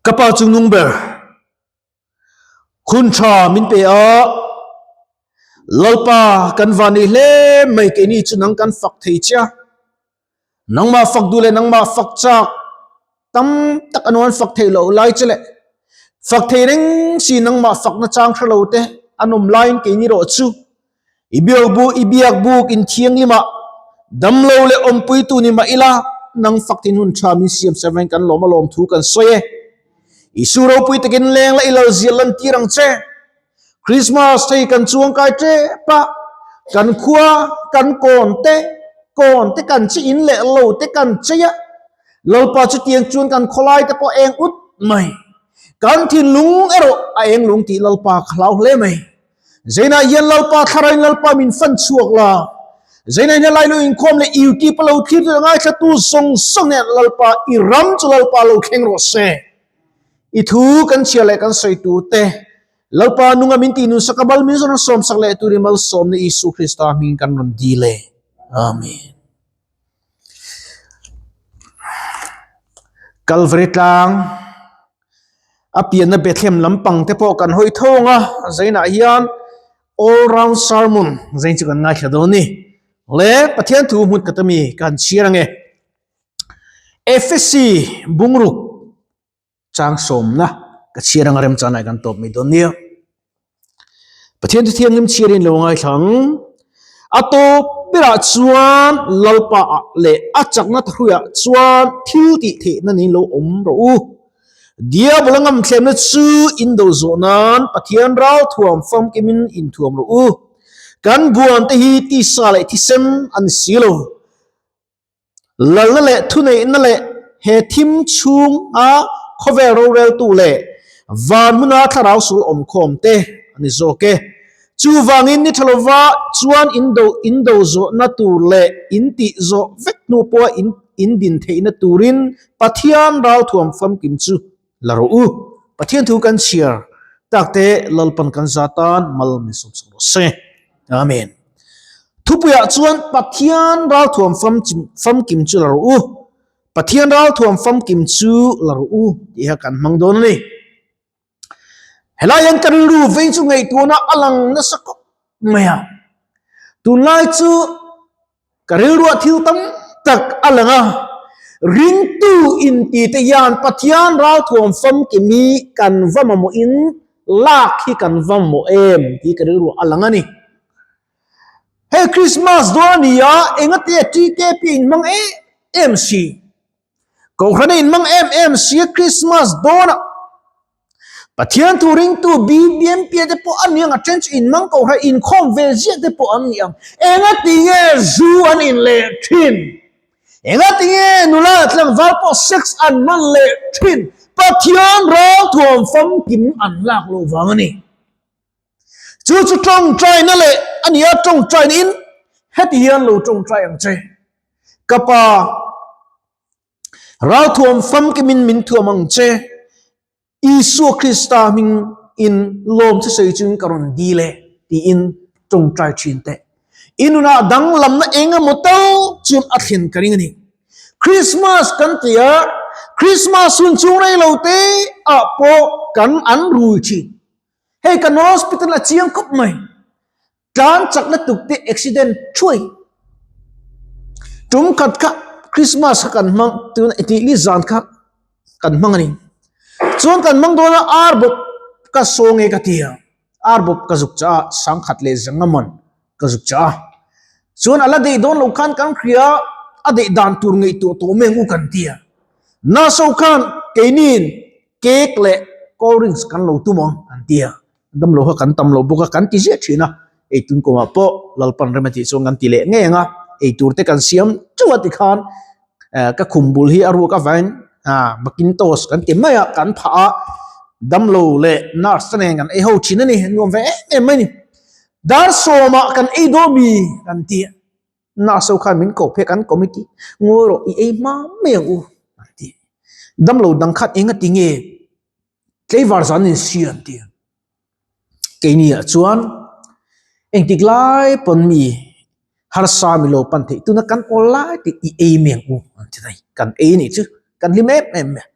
Ka pa chu nung ber. Hun tha min pe a, Lalpa kan van nei hle mai keini chu nang kan fak thei che a, nangmah fak duh leh nangmah fak chak tam tak an awm an fak theih loh lai che leh fak thei reng si nangmah fakna chang hre lo te an awm laiin keini rawh chu I biakbu i biakbuk in thianghlimah damlo leh awmpuitu ni mah ila, nang faktin hun tha min siam ser vain kan lawm a lawm thu kan sawi e. Isu ropui takin leng la i lo ziah lan tir ang che. Christmas thei kan chuang kai tep a, kan khua, kan kawn te, kawn te kan chi in leh lo te kan chei a, Lalpa chutiang chuan kan khawlai te pawh eng ut mai. Kan thinlung erawh a eng lung tih Lalpa ka hlau hle mai. Zainah hian Lalpa Thlarain Lalpa min fan chhuak la. Zainah hian lai lo inkhawm leh YouTube a lo thlir tu leh ngaithlatu zawng zawng nen Lalpa i ram chu Lalpa lo thleng rawh se. I thu kan chhiar leh kan sawi tur te Lalpa nunga min tih nunsak a bal min rawn sawmsak leh turin malsawmna Isu Krista hmingin kan rawn dil e. Amen. Kalvari tlang a pianna Bethlehem lampang te pawh kan hawi thawng a, zainah hian all round sermon zain chu kan ngaithla dawn a ni. Le Pathian thu hmun khat ami kan chhiar ange. Efesi bungruk chang sawmna ka chhiar anga remchana kan tawp mai dawn nia. Pathian chu thianghlim chhiarin lo ngaithla ang. A tawp berah chuan Lalpa ah leh a chakna thahruiah chuan thil tih theihna niin lo awm rawh u. Diabol a ngamthlemna chu in do zawh nan Pathian ral thuam famkimin inthuam rawh u. Kan buan te hi tisa leh thisem a ni si lo. Lalna leh thuneihna leh he thim chhunga khawvel roreltu leh van hmuna thlarau sul awmkhawm te a ni zawk e. Chuvangin ni tha lova chuan indo indo zawhna tur leh intih zawh vek hnu pawha in indin theihna turin Pathian ralthuam famkim chu la rawh u. Pathian thu kan chhiar takte Lalpan kan za tan mal min sawmsak rawh se. Amen. Thupuiah chuan Pathian ralthuam famkim chu la rawh u. Pathian ralthuam famkim chu la rawh u tih kha kan hmang dawn a ni. Helai hian ka rilru vei chu ngaihtuahna a lang nasa khawp mai a. Tunlai chu Ka rilruah thil tam tak a lang a, ringtu inti te hian Pathian ralthuam famkim hi kan va mamawhin lak hi kan va mamawh em tih ka rilruah a lang a ni. Hei Christmas dawn a ni a, engate TKP inhmang em em si. Kohhran a inhmang em em si a Christmas dawnah Pathian thu ringtu BBMP te pawh an ni ang a then chu inhmang kohhran inkhawm ve ziah te pawh an ni ang. Engati nge zu an in leh thin? Engati nge nula tlangval pawh sex an hman leh thin? Pathian ralthuam famkim an lak loh vang a ni. Chu chu tawngtaina leh a ni a, tawngtaina in heti hian lo tawngtai ang che. Ka pa, ralthuam famkimin min thuam ang che, Isua Krista hming in lawm che sawi chungin ka rawn dil e, tiin tawngtai thin teh. I nunah danglamna eng emaw tal chuan a thlen ka ring a ni. Christmas kan ti a, Christmas hun chung rei lo te ah pawh kan an rui thin. Hei kan hospital a chiang khawp mai. Tlan chakna tuk te accident thuai. Tum khat kha Christmas kha kan hmang tun tih li zan kha kan hmang a ni. Chuan kan hmang dawn a ar bawp ka saw nge ka ti a. Ar bawp ka zuk chah a sangkhat leh zangaman ka zuk chah a. Chuan a la deih dawn lo khan kan hria a deih dan tur ngaihtuah tawh mai ang u kan ti a. Nurse ho khan keiniin cake leh cold drinks kan lo tum ang an ti a. Damlo kha kan tam lo bawk a kan ti ziah thin a. Eitur kawngah pawh Lalpan rem a tih chuan kan ti leh ngei ang a. Eitur te kan siam teuh a tikhan ka khum bul hi a ruak avangin Macintosh kan ti mai a kan phah a. Damlo leh nurse te nen kan ei ho thin a ni. Nuam ve em em mai a ni. Dar sawmah kan ei dawn mi kan ti a. Nurse ho khan min koh phei kan committee ngawi rawh i ei hma mai ang u an ti. Damlo dang khan eng a ti nge Tleivar zan in si an ti. Keini ah chuan engtik lai pawn mi harsa mi lo pan theih tuna kan awl lai te i ei mai ang u an ti thei. Kan ei anih chu. Kan hlim em em mai.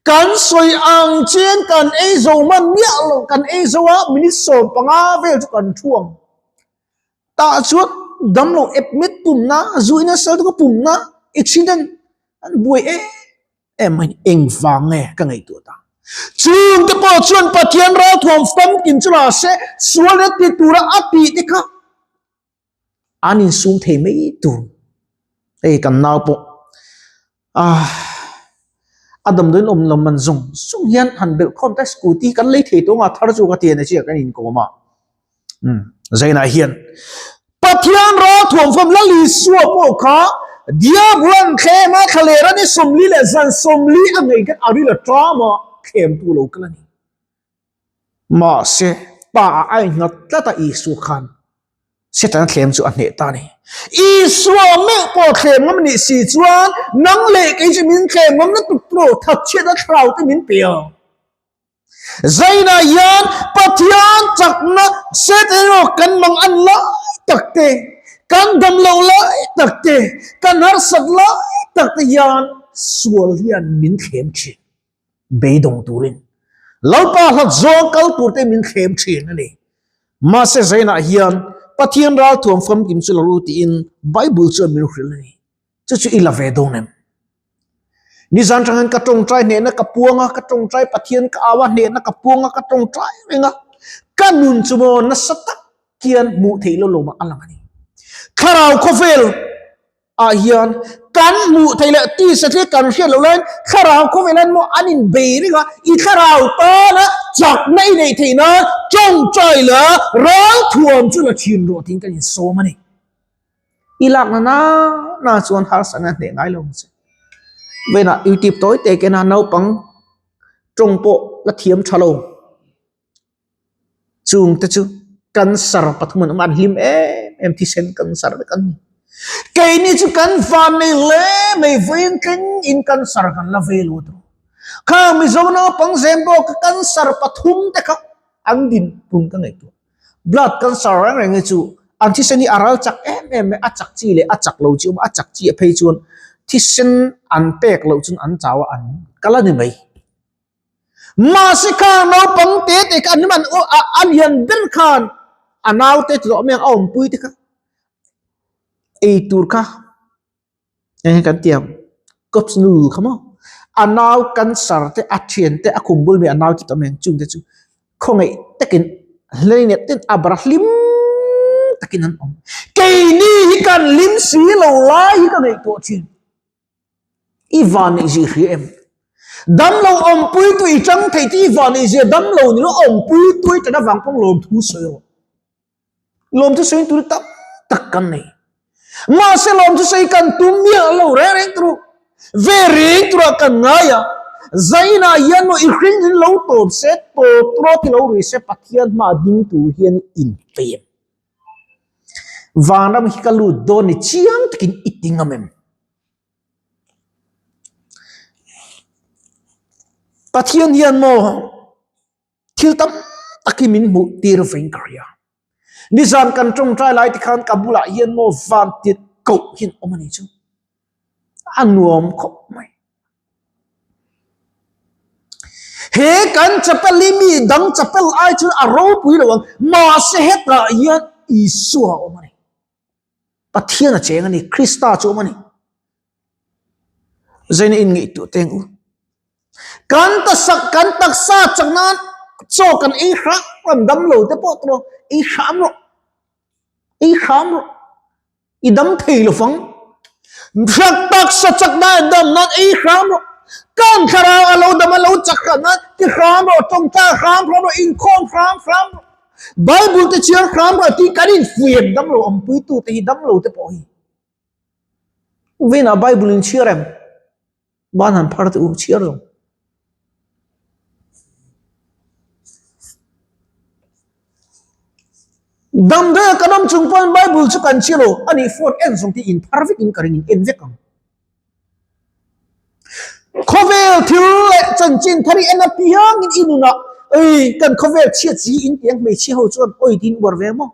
Kan sawi ang chian kan ei zo hman miah lo, kan ei zo a minute 15 vel chu kan thu ang. Tah chuan damlo admit pumna, zu in a sal chu ka pumna, accident an buai em em mai ni. Engvang nge ka ngaihtuah ta? Chungte pawh chuan Pathian ralthuam famkim chu la se, sual leh ti tura a tih te kha an insum thei mai tur. Hei kan nau pawh ah a damdawiin awm lo man zawng zawng hian han belh khawm ta scooty kan lei thei tawng a thar chu ka ti a ni chiah kan inkawm a. Umm Zainah hian Pathian ralthuam fam Lal Isua pawh kha Diabol-an thlem a thlaler a ni 40 leh zan 40 a ngei khan a ril a ṭam a thlemtu lo kal a ni. Mahse pa ah a innghat tlat a Isua khan Setana thlem chu a hneh ta a ni. Isua meuh pawh thlem ngam a nih si chuan nang leh kei chu min thlem ngam lutuk tur thatchhiatna thlarau te min pe ang. Zainah hian Pathian chakna set erawh kan mang an lai tak te, kan dam loh lai tak te, kan harsat lai tak te hian sual hian min thlem thin. Beidawng turin Lalpa hlat zawng kal tur te min thlem thin a ni. Mahse Zainah hian Pathian ralthuam famkim chu la ru tiin Bible chuan min hrilh a ni. Chu chu i la ve dawn em? Nizan tang hian ka tawngtai hnehna ka puang a, ka tawngtai Pathian ka au a, hnehna ka puang a, ka tawngtai reng a. Ka nun chu maw nasa tak hian hmuh theih lo lawmah a lang a ni. Thlarau khawvel ah hian kan hmuh theih leh tisa thil kan hriat loh laiin thlarau khawvel hian maw an inbei reng a, i thlarau tana chakna i neih theih nan tawngtai la ralthuam chu la thin rawh tiin kan insawm a ni. I lakna na na chuan harsatna hneh ngai lo ang che. Vawiinah YouTube tawi te kena naupang tawng pawh la thiam tha lo. Chung te chu cancer pathum an awm a, an hlim em em thisen cancer vek an ni. Keini chu kan van nei hle mai vawiin thleng in cancer kan la vei lo tawh. Khang Mizo naupang zem bawk cancer pathum te kha an dinhmun ka ngaihtuah. Blood cancer reng reng hi chu an thisen hi a ral chak em em mai, a chak chi leh a chak lo chi a awm a, a chak chi a phei chuan thisen an pek loh chuan an chau a an kal a ni mai. Mahse kha naupang te te kha an man a lian ber khan a naute chu a awm ang a awmpui te kha ei tur kha. Eng kan ti ang cups noodle kha maw a nau cancer te a thian te a khum bul mi a nau chu tam em chung te chu khawngaih takin hlei ten a bara hlim takin an awm keini hi kan hlim si lo lai hi ka ngaihtuah thin i van neih zia hria em damlo awmpui tu i chang thei te i van neih zia damlo ni lo awmpui tu i tan avang pawh lawmthu sawi rawh. Lawm chu sawi tur tam tak kan nei. Mahse lawm chu sawi kan tum miah lo reng reng turu. Ve reng tura kan ngai a. Zainah hian maw i hring in lo tawp se, tawp rawt i lo ri se Pathian hma ding tur hian i inpem. Vanram hi ka lut dawn ni chiang takin i ti ngam em? Pathian hian maw Thil tam tak hi min hmuh tir veng ka hria. Nizan kan tawngtai lai te khan ka bulah hian maw van tit koh hian awm a ni chu. A nuam khawp mai. He kan chapel hi mi dang chapel ai chuan a ropui lo ang, mahse hetah hian Isua a awm a ni. Pathian a cheng a ni, Krista chu a awm a ni. Zaina in ngaihtuah teng u. Kan tasak kan taksa chak nan chaw kan ei hram ram dam lo te pawh tawh ei hram rawh. Ei hram rawh. I dam thei lo fang. Hrak taksa chak nan dam nan ei hram rawh. Kan thlarau a lo dam a lo chak hram nan ti hram rawh tawngtai hram hram rawh inkhawm hram hram rawh. Bible te chhiar hram rawh tih kan infuihem dam lo awmpuitu te hi dam lo te pawh hi. Vena Bible in chhiar em? Ban han phar te u chhiar lo. Damdawi kan awm chung pawn Bible chu kan chhiar lo ani phone en zawng te in phar vek in ka ring in en vek ang. Khawvel thil leh chanchin thar hi en apiang in i nunah ei kan khawvel chhiat si in tiang hmeichhia ho chuan oi tin uar ve maw?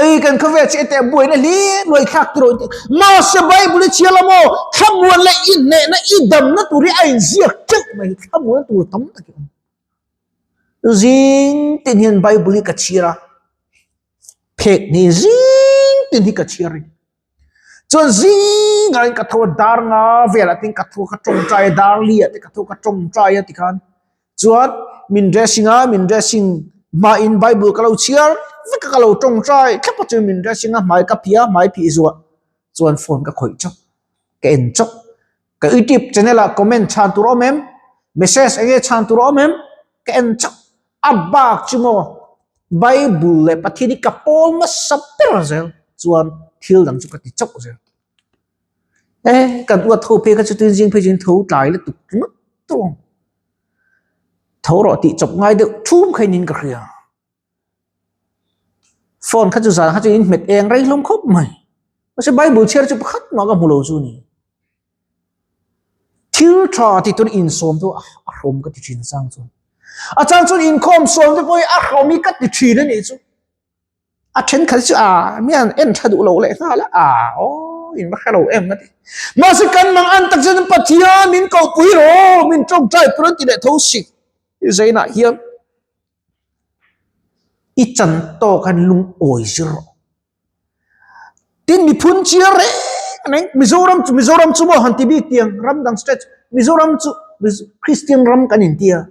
Ei kan khawvel che te buaina hlir luai thlak tur in mahse Bible i chhiar la maw thlamuan leh i hnehna i damna tur hi a inziak teuh mai thlamuan tur tam tak hi a awm. Zing tin hian Bible hi ka chhiar a, phek hnih zing tin hi ka chhiar a ni. Chuan zingah in ka tho a dar nga velah te ka tho a ka tawngtai a dar li ah te ka tho a ka tawngtai a tikhan chuan min dressing a min dressing hmain bible ka lo chhiar vek a ka lo tawngtai thlap a chuan min dressing a hmai ka phih a hmai phih zuah chuan phone ka khawih chawp ka en chawp ka youtube channel ah comment chhan tur a awm em message eng nge chhan tur a awm em ka en chawp a bak chu maw bible leh Pathian hi ka pawl nasa ber zel chuan thil dang chu ka ti chauh zel e kan uat ho phei kha chu tin zing phei chuan tho tlai lutuk ringawt tawh ang tho rawh tih chawp ngai deuh thum kha in ka hria. Phone kha chu zan kha chu in hmet eng rei hlawm khawp mai. Mahse Bible chhiar chu pakhat mah ka hmu lo chu ni. Thil tha ti tur insawm chu a hrawm ka ti thin a chang chuan. A chang chuan inkhawm sawm te pawh hi a hrawm hi ka ti thin a nih chu. A thenkhat chu a mian en tha duh lo leh nghal a, a aw in va hre lo em ka ti. Mahse kan mang an tak chuan Pathian min kohpui rawh min tawngtai pawh an ti leh tho si. Zainah hian I chan tawk an lungawi zir rawh. Tin miphun chiar reng reng Mizoram chu Mizoram chu maw han ti bik tiang ram dang state Mizoram chu Christian ram kan inti a.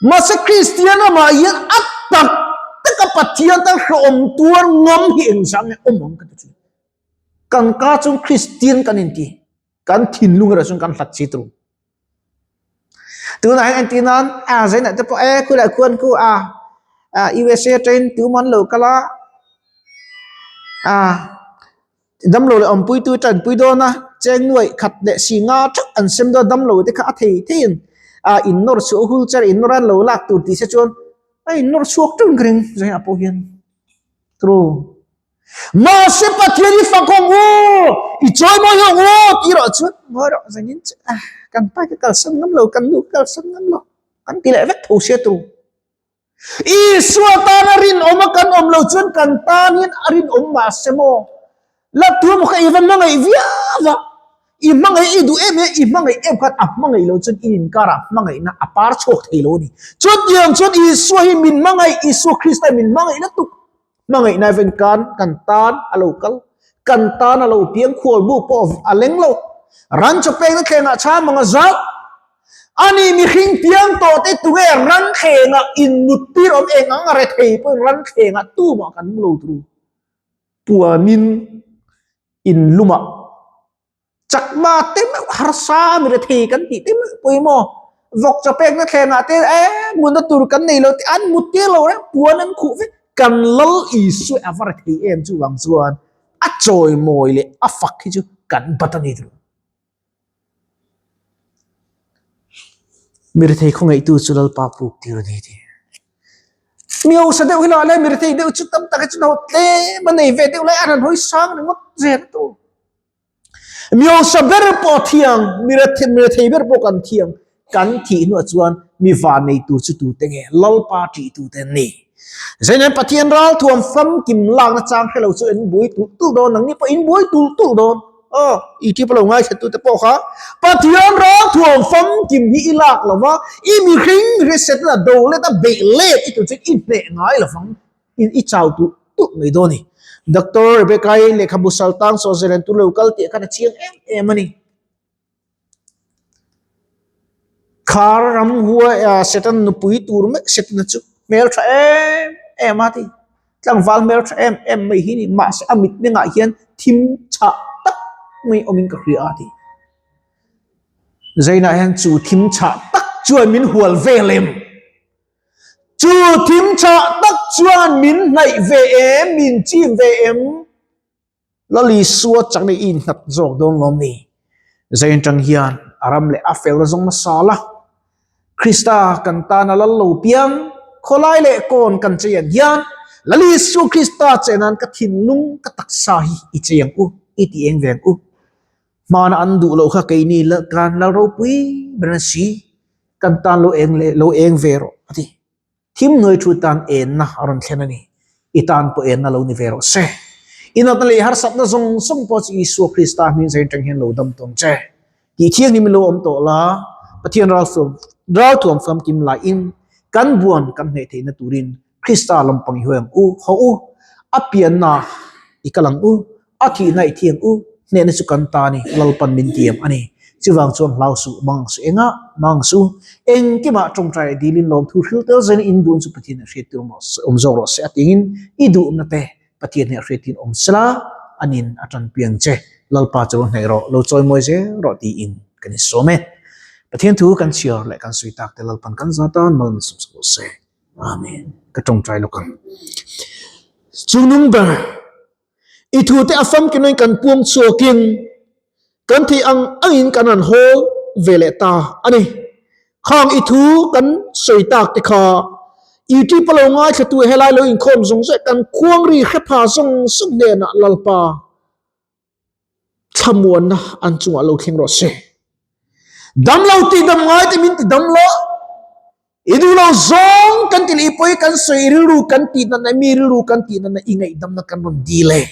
Mahse Christian ramah hian a tak taka Pathian tan hlawm tuar ngam hi engzah nge awm ang ka ti thin. Kan ka chuan Christian kan inti. Kan thinlung erawh chuan kan hlat si tur. Tunah hian entir nan a zainah te pawh e khulai khuan khu a USA train tum an lo kal a a damlo leh awmpui tu tanpui dawn a cheng nuaih khat leh si nga theuh an sem dawn a damlo te kha a thei theiin a in nawr chhuah hul cher in nawr a an lo lak tur tih se chuan a in nawr chhuak teuh in ka ring zainah pawh hian true. Mahse Pathian i fak ang u, i chawimawi ang u tih erawh chuan ngawi rawh zanin chu ah kan pa ka kalsan ngam lo, kan nu ka kalsan ngam lo kan ti leh vek tho sia tur. Isua tana rinawm a kan awm lo chuan kan tan hian a rinawm mahse maw la tu emaw kha i va hmangaih viau a, i hmangaih i duh em em, i hmangaih em khan a hmangaih lo chuan i inkarah hmangaihna a par chhuak thei lo a ni. Chutiang chuan Isua hi min hmangaih, Isua Krista hi min hmangaih lutuk. Hmangaihna ven kan kan tan a lo kal, kan tan a lo piang khual bu pawh a leng lo. Ran chaw pekna thlengah chham ang a zau. Ani mihring piang tawh te tunge ran thlengah inmut tir awm eng ang a rethei pawhin ran thlengah tumah kan mu lo tur. Puanin inlumah Chakma te meuh harsa mi rethei kan tih te meuh pawimawh vawk chaw pekna thlengah te e mutna tur kan nei lo te an mut tir lo reng puan an khuh vek kan lal Isua a va rethei em chuvang chuan a chawimawi leh a fak hi chu kan bat a ni tur. Mi rethei khawngaihtu chu Lalpa puk tir a ni tih. Mi hausa deuh hi lah le mi rethei deuh chu tam tak hi chu tlem a nei ve deuh lai a han hawi sang ringawt zel tur. Mi hausa ber pawh a thiang, mi rethei ber pawh kan thiang. Kan thih hnuah chuan mi van nei tur chu tute nge? Lalpa ṭih tute an ni. Zainen Pathian ralthuam famkim lakna chang hre lo chu in buai tulh tulh dawn, nangni pawh in buai tulh tulh dawn. Aw, YouTube a lo ngaithla tute pawh kha Pathian ralthuam famkim hi i lak lo va, i mihring hrisetna do let a beih let i tur chu i hneh ngai lo vang. In i chau tulh tulh mai dawn a ni. Doctor Rebecca-i lehkhabu Saltang Sawzelen tu lo kal tih khan a chiang em em a ni. Khar ramhua Satan nupui tur mek Setana chu hmel tha em em a ti. Tlangval hmel tha em em mai hi ni mahse a mitmengah hian thim chhah tak mai awmin ka hria a ti. Zainah hian chu thim chhah tak chuan min hual vel em? Chu thim chhah tak chuan min hnaih ve em, min chim ve em? Lal Isua chakna i innghat zawk dawn lawm ni? Zain tang hian a ram leh a felna zawng hmasa la. Krista kan tana lal lo piang, khawlai leh kawn kan chei ang hian Lal Isua Krista che nan ka thinlung ka taksa hi i chei ang u, i ti eng ve ang u. Hmana an duh loh kha keini kan lal ropui ber an si. Kan tan lo eng leh lo eng ve rawh a ti. Thim hnuai thu tan enna a rawn thlen a ni. I tan pawh enna lo ni ve rawh se. I natna leh i harsatna zawng zawng pawh chu Isua Krista hming zain tang hian lo dam tawng che. Tih thianghlim in lo awm tawh la, Pathian ralthuam famkim laiin kan buan kan hneih theihna turin Krista lampang i hawi ang u, haw u, a pianna i kal ang u, a thihna i thi ang u, hnehna chu kan ta a ni, Lalpan min tiam a ni. Chuvang chuan hlau suh, mang suh engah, mang suh u, engkimah tawngtai leh dilin lawmthu hril tel zel in duhna chu Pathian ah hriat tir awm zawk rawh se a tingin i duhna te Pathian hi a hriatin awm sela, anin a tanpui ang che, Lalpa chu lo hnaih rawh, lo chawimawi zel rawh tiin kan insawm e. Pathian thu kan chhiar leh kan sawi tak te Lalpan kan za tan mal min sawmsak rawh se. Amen. Ka tawngtai lawk ang. Chungnung ber, i thu te a famkim in kan puang chhuakin kan theih ang angin kan han hawl ve leh ta a ni. Khang i thu kan sawi tak te kha YouTube a lo ngaithla tu helai lo inkhawm zawng zawng kan khuang ri hre pha zawng zawng hnenah Lalpa thlamuanna an chungah lo thleng rawh se. Damlo tih dam ngai te min ti dam lo. I duh lo zawng kan ti leh i pawi kan sawi rilru kan tih natna mi rilru kan tih natna i ngaihdamna kan rawn dil e.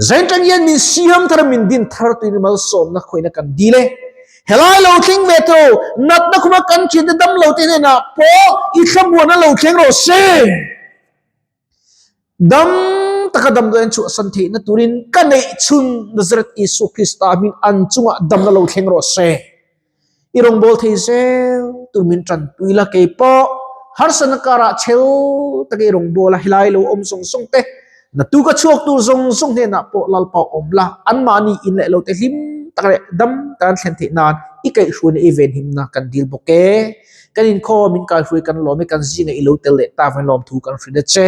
Zaintang hian min siam thar a min din thar tuin malsawmna khawihna kan dil e. Helai lo thleng ve tho natna khuma kan thiante dam lo te hnenah pawh i thlamuanna lo thleng rawh se. Dam taka damdawi an chhuahsan theihna turin ka neih chhun Nazareth Isua Krista hming an chungah damna lo thleng rawh se. I rawngbâwl thei zel tur min ṭanpui la, kei pawh harsatna karah chhel taka i rawngbâwl a, helai lo awm zawng zawng te, natu ka chhuak tur zawng zawng hnenah pawh Lalpa awm la, anmahni in leh lo te hlim tak leh dam tak an thlen theih nan i kaihhruaina i venhimna kan dil bawk e. Kan inkhawm min kaihruai kan lawm e, kan zingah i lo tel leh ta vang lawmthu kan hrilh a che.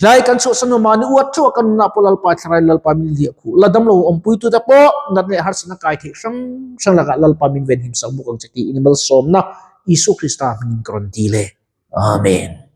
Hlai kan chhuahsan hnu mahni uat theuh a kan nunah pawh Lalpa Thlarau Lalpa min liah khuh la damlo awmpuitute pawh natna leh harsatna kai theih hrang hrang lakah Lalpa min venhim sak bawk ang che tiin i malsawmna Isua Krista hmingin ka rawn dil e. Amen.